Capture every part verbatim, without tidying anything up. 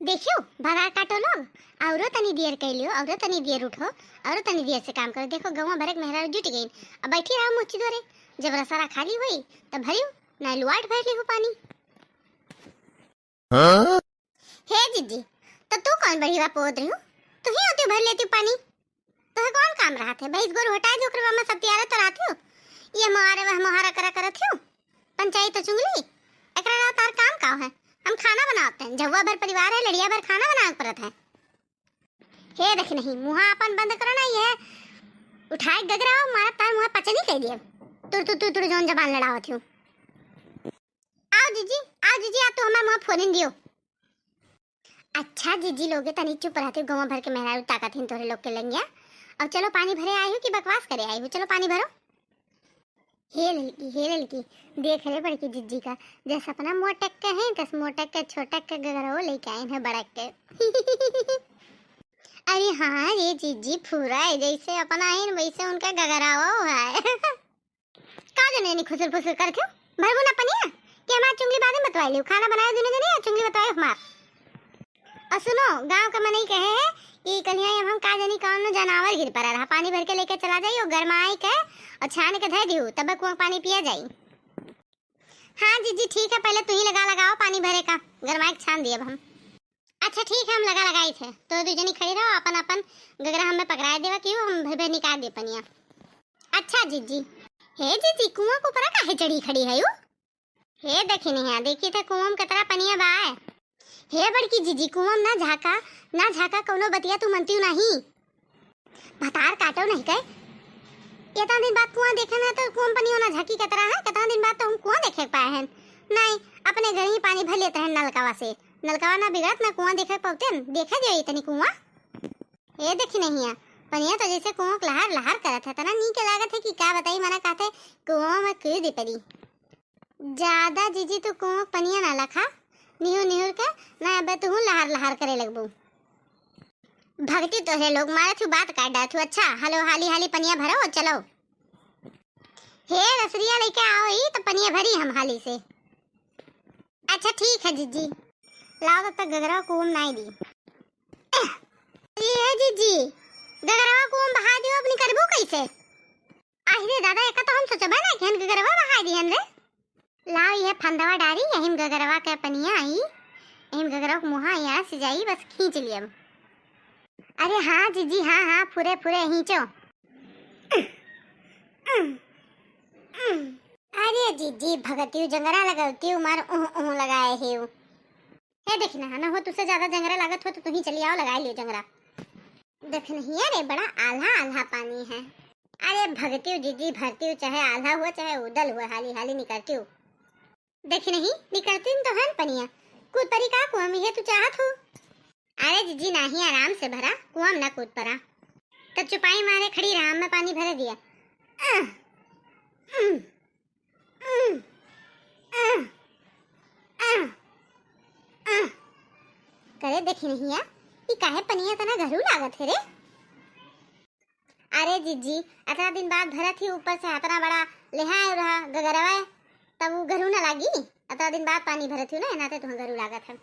देखियो, भतार काटो लोग, औरो तनी देर कइ लियो, औरो तनी देर उठो, औरो तनी देर से काम करो। देखो, गौवा भरे के मेहरारू जुट गइन, अब बैठी रहो मुँह चिदोरे। जब रसरा खाली होई, तब भरियो, नाहीं लुआट भर लिहू पानी। हाँ? हे जीजी, तो तू कौन बड़ी बा पोत रही हूँ? तू ही होती भर लेती पानी। तोहे कौन काम रहत है? भैंस गोरू हटाए दे, ओकरे बाद में सब तियारे तो रहत हो। ये मोहारे वह मोहारा करा करत हो। पंचायत तो चुंगली। एकरा अलावा तार काम का है? हम खाना बनावत हैं। झउआ भर परिवार है, लड़िया भर खाना बनावे के परत है। हे देख नहीं, मुँहा अपन बंद करो ना, ये उठाए गगरा मारब तार मुँहा पचनी कइ दियब। तुर तुर तुर तुर जौन जबान लड़ावत हो। आओ जीजी, आओ जीजी, आ तो हमार मुँहा फोरिन दियो। अच्छा जीजी लोगे तनी चुप रहती, गौवा भर के मेहरारू ताकत हिन तोहरे लोग के लंगिया। अब चलो पानी भरे आई हो कि बकवास करे आई हो, चलो पानी भरो। हे ललकी, हे ललकी, देख रे बड़की जीजी का, जस अपना मोटक के है, तस मोटक के छोटक के गगरवो लेके आइन है बड़क के। अरे हाँ रे जीजी, फूरा है, जैसे अपना आइन वैसे उनका गगरावो है। का जने नहीं खुसुर फुसुर करत हो? भरबू ना पनिया? कि हमार चुंगली बादे में बतवाई लियो, खाना बनाए दुनो जने और चुंगली बतवाई हमार। और सुनो, गांव के मनई कहे है कि कलिया हम का जनी कौन जनावर गिर पड़ा रहा, पानी भर के लेके चला जाई और गरमाई के और छान के धर दियो, तब कुआं पानी पिया जाई। हाँ जीजी ठीक है, पहले तू ही लगा लगाओ पानी भरे का, गरमाई के छान दियब हम। अच्छा ठीक है, हम लगा लगाई थे, तो दू जनी खड़ी रहो, अपन अपन गगरा हमें पकड़ाए देवा कि हम भर भर निकाल दे पनिया। अच्छा जीजी। हे जीजी, कुआं के ऊपरा काहे चढ़ी खड़ी है यू? हे देखी नहीं है, देखी थे कुआं में कितना पनिया बा है। हे बड़की जीजी, कुआं में ना झाका, ना झाका, कौनो बतिया तू मनती नहीं। भतार काटो नहीं कहे। इतना दिन बाद कुआं देखे ना तो कुआं में पनिया ना झाकी कितना है, कितना दिन बाद तो हम कुआं देखे के पाए हैं। नहीं, अपने घर ही पानी भर लेते हैं नलकावा से। नलकावा ना बिगड़त ना कुआं देखे के पौते न, देखे दियो इतनी कुआं। ए देखी नहीं है, पनिया तो जैसे कुआं के लहर लहर करत है, तना नीक लागत है कि का बताई, मना कहते कुआं में कूद पड़ी। ज्यादा जीजी तू कुआं के पनिया ना लखा, निहुर निहुर के ना अबे तू लहर लहर करे लगबू। भगती तोहरे लोग मारत हूँ, बात काट डालत हूँ। अच्छा, हलो, हाली हाली पनिया भरो, चलो। हे रसरिया लेके आओ ही तो पनिया भरी हम हाली से। अच्छा ठीक है जीजी, लाओ तब तक गगरवा कुआं में नाई दी। ये जीजी, गगरवा कुआं में बहा दियो, अपनी करबू कैसे? आहि रे दादा, एका तो हम सोचबे ना कि हन गगरवा बहा दिहन रे। लाओ ये फंदवा डारी, यही में गगरवा के पनिया आई, यही में गगरवा के मुहा यहाँ से जाई, बस खींच लियम। अरे हाँ जीजी, हाँ हाँ, फुरे फुरे खींचो। अरे जीजी, भगतियू जंगरा लगौतियू मार उह उह लगाए हेऊ। हे देखी ना, ना हो तुझसे ज्यादा जंगरा लागत हो तो तू ही चली आओ, लगाए लियो जंगरा। देख नहीं, अरे बड़ा आल्हा आल्हा पानी है। अरे भगतियू जीजी, भरतियू चाहे आल्हा हुआ चाहे उदल हुआ, हाली हाली निकलतियू। देखी नहीं, निकलती तो हन पनिया। कूद परी का कुआं में, ये तू चाहत हो? अरे जीजी नाही, आराम से भरा, कुआं में ना कूद परा। तो चुपाई मारे खड़ी रहा, मैं पानी भरे दिया। आह, उम, उम, आह, आह, आह। करे देखी नहीं है, ई काहे पनिया तना घरू लागत है रे? अरे जीजी, अतना दिन बाद भरत ही, ऊपर से अतना बड़ा लेहा आयो रहा गगरवा, तब वो घरू ना लागी? अतना दिन बाद पानी भरत ही ना, नाते तुहाँ घरू लागत है।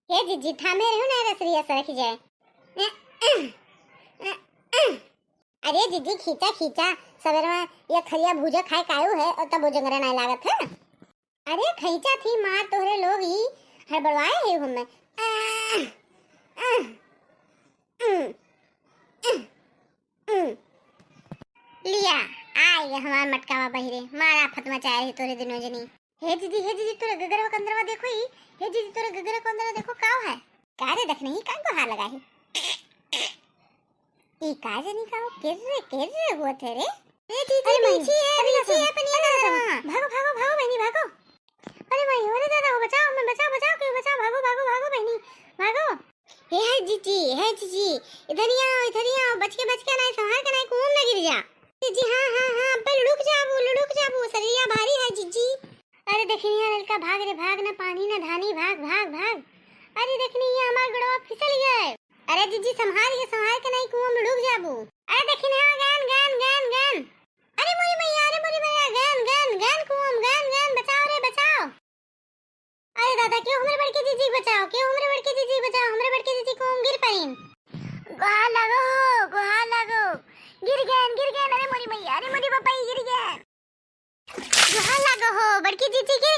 हे जीजी, थामे रहू ना, रसरिया सरक जाए। अरे जीजी, खींचा खींचा, सवेरे में ये खरिया भूजा खाए कायू है और तब वो जंगरा ना लागत है। अरे खींचा थी मार तोहरे लोग ही हड़बड़वाए है हमें। आह, आह, उम, आह, उम। लिया, आए हमार मटकावा बहिरे, मारा फतमा चाहे है तोरे दिनों जनी। हे दीदी, हे दीदी, तोरे गगरवा कंदरवा देखो ही। हे दीदी, तोरे गगरवा कंदरवा देखो, काव है? का रे, देख नहीं, का गोहार लगा है? ई का जनी का वो किर्र किर्र हुआ थे रे? ए दीदी, अरे माई, नीचे है, अरे नीचे दादा, है, पनिया अरे दादा, दादा। भागो, भागो, भागो बहनी, भागो। अरे माई, अरे दादा, हो बचाओ, हमें बचाओ, बचाओ, क्यों बचाओ, भागो, भागो, भागो बहनी, भागो। हे, हे जीजी, हे जीजी, इधर ही आओ, इधर ही आओ, बच के, बच के, नहीं संभाल के, नहीं कुआं में ना गिर जा। जीजी, हाँ, हाँ, हाँ, अब्बे लुढ़क जाबू, लुढ़क जाबू, सरिया भारी है जीजी। अरे देखनी यार लड़का, भाग रे भाग, ना पानी ना धानी, भाग, भाग, भाग। अरे देखनी ये हमार गोड़वा फिसल गया है। अरे जीजी, संभाल के, संभाल के, नहीं कुआं में डूब जाबू। अरे देखनी हाँ, गैन, गैन, गैन, गैन। अरे मोरी मैया, अरे मोरी मैया, गैन, गैन, गैन, कुआं में गैन, गैन, बचाओ रे, बचाओ। अरे दादा, क्यों हमरे बड़के जीजी के बचाओ, क्यों हमरे बड़के जीजी के बचाओ, गोहार लागो हो, गोहार लागो। गिर गएन, गिर गएन, अरे मोरी मैया, अरे मोरी बापा, गिर गएन। गोहार लागो हो, बड़की जीजी के